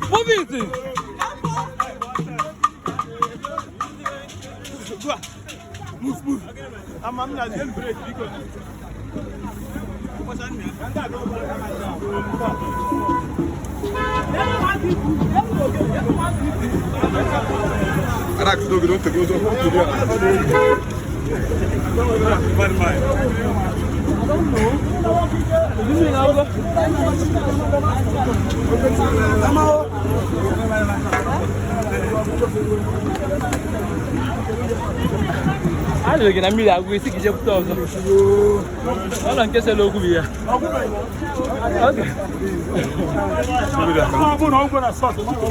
Move it. Move, move. Ama m na break biko. A jụrụ gị na mmiri agwụ isi gị jepụta ọzọ. Ọ nọ nke sere okwu bụ ya. Okay. Ọ bụrụ na ọ gwara sọs, ọ gwụgo.